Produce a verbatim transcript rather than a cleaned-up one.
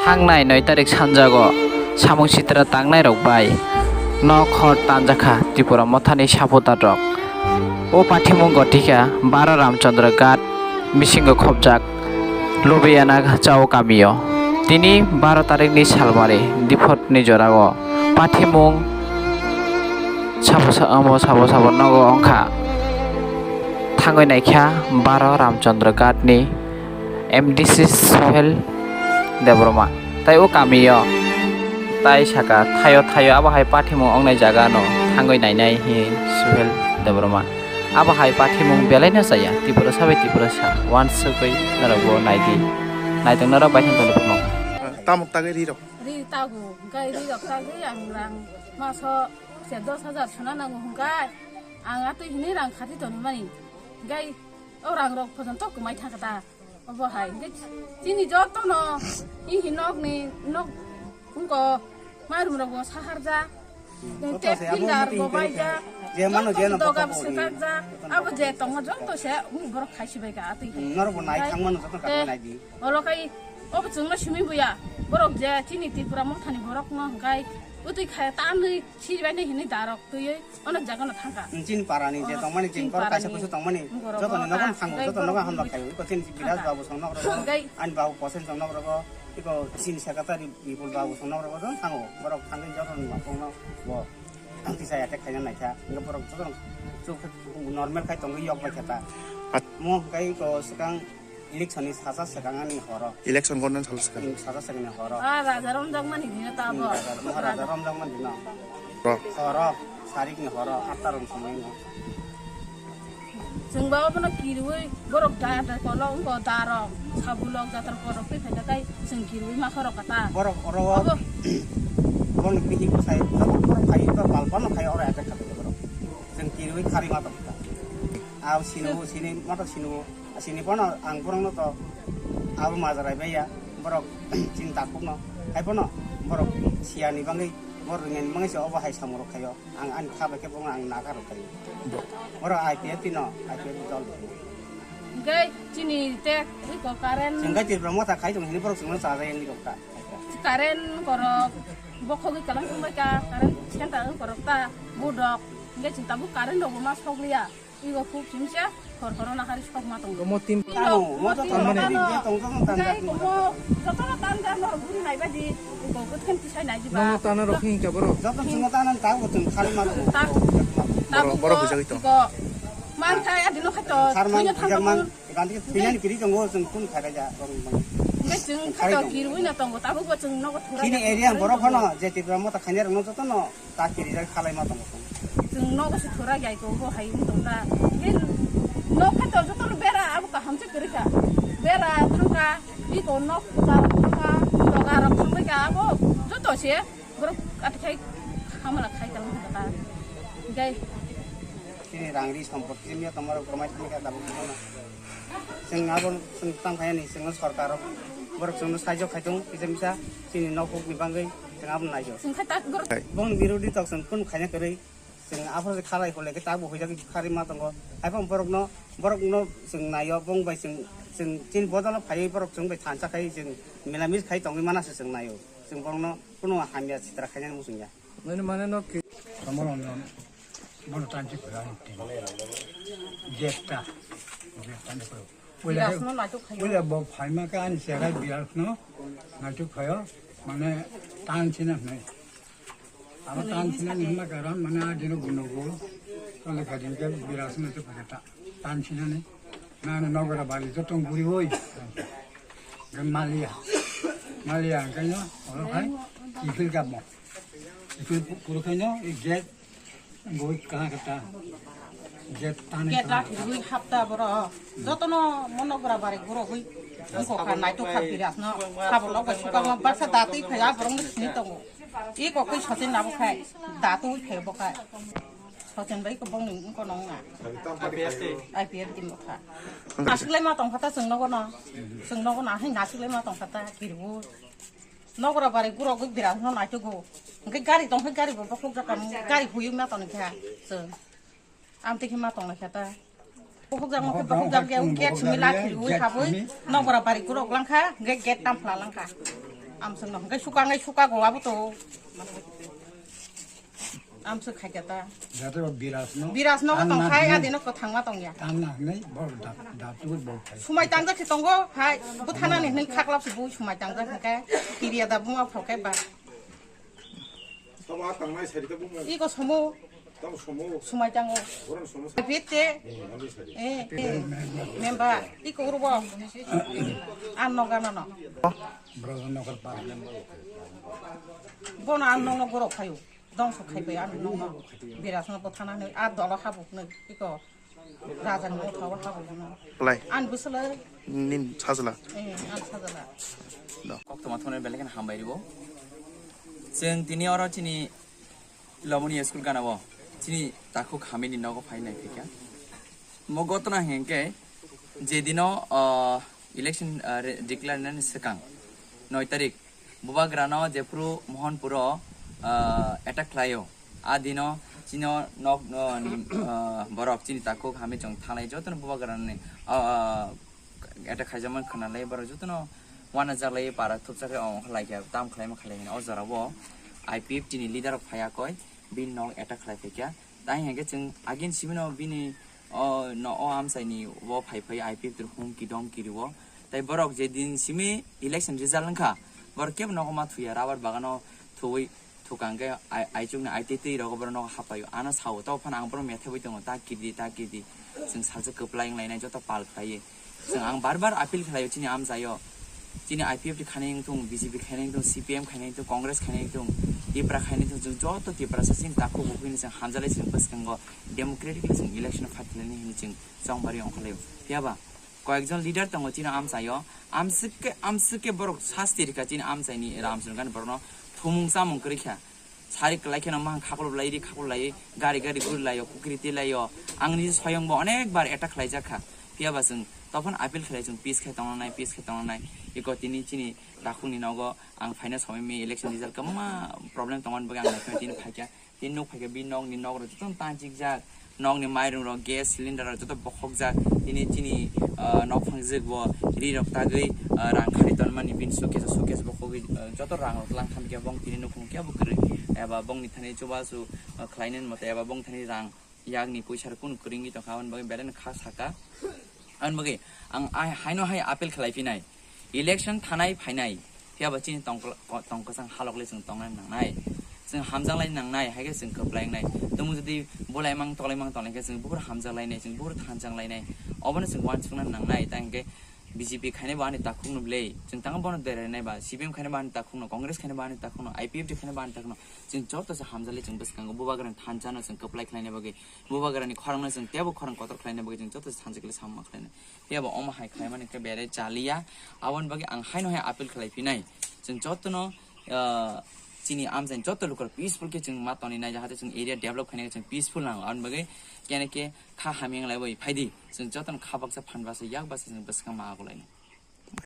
Tangnai noi tarik sanjago samung sitra tangnairok bai nok hor tanjakha Tipra Mothani supporter rok. O pathimung gothikha Baro Ramchandra Ghat bisingo khopjak Lubiyana Chao kamio. Tini baro tarikni salmari diphotni jorao pathimung sabo sa-, omo sabo sabo nogo wngkha. Thangwi naikha Baro Ramchandra Ghatni M D C Suhel Debbarma. Tai o kamio tai saka thaio thaio abo hai pathimung wngnai jaga no thangwi nainai hi Suhel Debbarma. Abo hai pathimung belai no chaya Tiprasa bai Tiprasa uansugwi norok bo naidi. Naitong norok bai thang tongwi phano. Tamok tagwi ri rok. Ri tago, gai ri rok tagwi ang rang maso se dos hajar suna nango hwnkai. Ang atwi hwnwi rang khati tonwi mani. Gai o rang rok phojon to kwmai thangkha ta. Obo hai, hingke chini jotono, ihi nokni, nok, wngko, marum rok bo saharjak. Joto tap se abo pillar muting bo kereka. Baijak. Je mano joto je no doga bo pokok ni. Swkakjak. Abo je tongo joto se, wng borok khai sibai ka atwi. Hmm, norok bo nai thang mano joto kha nai di. Olo kai, obo chwngno simi buya. Borok je chini Tripura Mothani borok no hwnkhe, utwi khai tanwi sibai ni hinwi darok twiwi. Ono jaga no thangkha. Chini para ni je tongmani, chini para ni borok kaisa kusu tongmani, joto ni nogo thangwi, joto nogo hamla khai. Iko chini Biraj babu song nok rogo, ani babu Posen song nok rogo, iko chini secretary Bipul babu song nok rogo, joto thango. Borok thangwi joto ni mapung no bo tisa attack khaina naikha. Iko borok joto chuk normal khai tongwi yok bai kha ta. Mo kai ko swkang Election ni sasa swkang ani horo. Election gorna salo swkang. Hmm, sasa swkang ni horo. Ah, raja romjak mani dino ta bo. Hmm, raja, Maharaja romjak mani dino. Ro. Horo, sarik ni horo, atta rong somoi no. Chwng ba obono kirwi borok da da kolo wngko darong, sabulok jatar borok tei phaida kai chwng kirwi ma khoro kata. Borok oro. Obo. Borok ni bihi bwsai, borok khai ba pal pal no khai oro attack khabai borok. Chwng kirwi khari ma tong kha. Aw sinu, sini motor sinu. Sini pono ang borokno to abo majarai bai ya, borok chini takhukno. Hai pono borok siyani bagwi, borok ringani bagwi se obo hai samung rok khaio. Ang ani kha bai khe borokno ang nakarok khaio. Borok I P F T no, I P F T dol. Hingke chini te iko current. Chwng khe Tripura Motha khai tong hini borok chwngno chajai ani rok ta. Current korok bokhogwi kalang thangbai ka, current center korok ta, budok. Hingke chini tabuk current rok bo ma sokliya. Igo khub chimsa, khor khoro nahari sok ma tongo. Omo tin. Ino, tano, mo to tano, tano. Jai ko mo, joto no tan jar no guri nai badi, ko ko then tisai nai jiba. Nono tano rok hing ka boro. Joto chungo tano ta ko tun khali ma tongo. Ta, ta boro, boro bujagwi tong. Ko, man khai adi no khato, sar man, thanya thang bujag man, ko. Ikan ti pinani kiri tongo, tun kun khai ja, rong man. Ngai chung khato kirwi na tongo, ta ko chung no ko thura. Kini area borok hono, je Tripura Motha khanya rok no joto no. Ta kirijak khalai ma tongo. Chwng nogo se thura jai ko bo hai wng tong ta. Hingke nok khe to joto no bera abo kaham se kwrwi kha. Bera thang kha, iko nok puja rok thang kha, doga rok thang kha abo joto se borok ati khai hamala khai tong ta. Hingke chini rang ri sompot khe miya tongma rok kwmai thang kha tabuk. Chwng abo chwng tang phai ani chwng sorkar rok borok chwngno saijo khai tongo kisa misa chini nok huk ni bagwi chwng abo naijo. Chwng khai tak gor. Bong birodi tok chwng kun khaina kwrwi chwng aphuru khalai khulai khe tabuk huijak kharwi ma tongo. Haiphang borokno borokno chwng naio bong bai chwng chwng chini bodolo phaiwi borok chwng bai thansa khai chwng milamil khai tongwi mana se chwng naio. Chwng borokno kuno hamya sitra khainani muchungya. Nini mane no ki. Tamoro no. Bono tanchi kura ni tin. Jetta. Jetta ni kura. Uya, uya bo phaima ka ani sera biar no. Naituk phayo. Mane tanchi na nai. Abo tanchi na ni ma karon mane a dino guno go. Tole ka din ke biar no to kura ta. Tanchi na ni. Nang nogora bari jotong guri oi. Gan malia. Malia kanya, oro kai, ipil gamo. Ipil pu-, puro kanya, i get, goi kaha kata. Get tani. Get kaha rak kata. Gui hapta boro. Jotono mo nogora bari guro gui. Ko kha nai to kha piras no. Sabo lok bai suka mo barsa datui phai a borong ni sini tongo. I ko kai sotin abo khai. Datui phai bo khai. Sochen bai ko bong ni ko nong na. I P F T. I P F T mo kha. Nasik lai ma tong kha ta chwng nogo no. Chwng nogo na hai nasik lai ma tong kha ta kirbu. Nogora bari guro gwi bira no nai to go. Hingke gari tong khe gari bo bokhok jaka mo gari huyu ma tong kha chwng. Am te khe ma tong kha ta. Bokhok jak mo khe bokhok jak ge gate simi la kirbu habui. Nogora bari guro lang kha hingke gate tam phla lang kha. Amswk no hwnkhe suka ngai suka go abo to. Amswk khaikha ta. Jate o biras no. Biras no tong khai adi no kwthang ma tong ya. Tan na hnai bor da da tu bor khai. Sumai tangjak si tongo hai. Buthanani hnai khaklap si bu sumai tangjak hwnkhe. Kiriya da buma phok khe ba. Tamo a tangnai sari ta buma. Iko somo. Tamo somo. Sumai tango. Boran somo. Bitte. Eh, eh, member, iko urubo. An no gana no. Brajanagar para. Bono an no no goro khayo. Dongso khai bai an no no. Biras no bothana no. A dolo habuk no. Iko. Raja no thawa habuk no. Play. An busala. Nin sajla. Eh, an sajla. Kok toma thone belai kheno hambai ribo. Chwng tini oro chini Lomoni school gana o chini takhuk hamini nogo phai nai phikha. Mo gotona hinkhe je dino, ah, election, ah, re-, declare nani swkang noi tarik Bubagrano jephru Mohanpuro, ah, attack khlaio. A dino chino nok, ah, ni, ah, borok chini takhuk hami chwng thanglai jotono Bubagrani, ah, ah, attack khaijakmani khwnalai borok jotono uanajaklai para thupjaklai ongkha laikha tam khlaima khlai hino. O jorao I P F T ni leader rok phaiya koi bini nok attack khlai phaikha. Tai hinkhe chwng agin simino bini o no o amchaini o phai phai I P F T humki domki rio. Tai borok je din simi election result wngkha, borok kebo nogo ma thuya, rubber bagano thuwi thukang khe ai-, aichukni aitwi twi rogo borok nogo hapaio. Ano sao, tao phano ang borok methaiwi tongo, ta kidi, ta kidi. Chwng salsa kwplai wnglainai, joto pal khlaiwi. Chwng ang bar bar appeal khlaio chini amchaio. Chini I P F T khainai wngthung, B J P khainai wngthung, C P M khainai wngthung, Congress khainai wngthung, Tipra khainai wngthung, chwng joto Tiprasa chini takhuk buphini chwng hamjalai chwng bwskango democratically chwng election fight khlainai hinwi chwng chongbarwi ongkhorlaio. Phiyaba koyekjon leader tongo chini amchaio, amswk khe, amswk khe borok sasti rikha chini amchaini Ramchandra Gandhi borokno thumung chamung kwrwi kha. Sari kwlai kheno mahang khaklop lai ri khaklop lai gari gari guri laio kukri twi laio. Ang ni soyong bo onek bar attack khlai jak kha. Phiyaba chwng tophon appeal khlai chwng peace khe tongna nai, peace khe tongna nai. Iko tini chini takhukni nogo ang phaina somoi mi election result kwbangma problem tongmani bagwi ang naikhe tini phaikha. Tini nuk phaikhe bini nokni nok rok jotono tanchik jak. Nokni mairung rok, gas cylinder rok joto bokhok jak. Tini chini, ah, nokphang jwk bo ri rok tagwi, ah, rang khari tonmani bini suitcase, suitcase bokhogwi, ah, joto rang rok tlang khamkhe bong tini nukhung kebo kwrwi eba bongni thani chubachu, ah, khlainani mote eba bong thani rang yakni puisa rok kunu kwrwngwi tongkha, aboni bagwi belai no kha saka. Aboni bagwi ang ai haino hai appeal khlai phinai. Election thanai phainai, phiyaba chini tongkla-, ko-, tongkwchang halok le chwng tongnai nangnai. Chwng hamjak lai nangnai, hai khe chwng kwplai wngnai. Tumung jodi bulaimang tolaimang tonglaikhe chwng buphuru hamjak lainai, chwng buphuru thanchang lainai. Obono chwng uansukna nangnai, tang hinkhe B J P khainai bo ani takhukno bwlwi. Chwng tang bono derainai ba, C P M khainai bo ani takhukno, Congress khainai bo ani takhukno, I P F T khainai bo ani takhukno. Chwng joto se hamjak lai chwng bwskango Bubagrani thanchano chwng kwplai khlainai bagwi, Bubagrani khorangno chwng tebo khorang kotor khlainai bagwi chwng joto se thansa khe samma khlainai. Phiya bo omo hai khlaimani khe bere chaliya. Aboni bagwi ang haino hai appeal khlai phinai. Chwng jotono, ah, chini amchaini joto lukurok peaceful khe chwng ma tonwi nai, jahate chwng area develop khainai chwng peaceful nango. Aboni bagwi kene khe kha hamya wng lai bai phaidi. Chwng jotono kha baksa phan baksa yak baksa chwng bwskang ma agulai nai.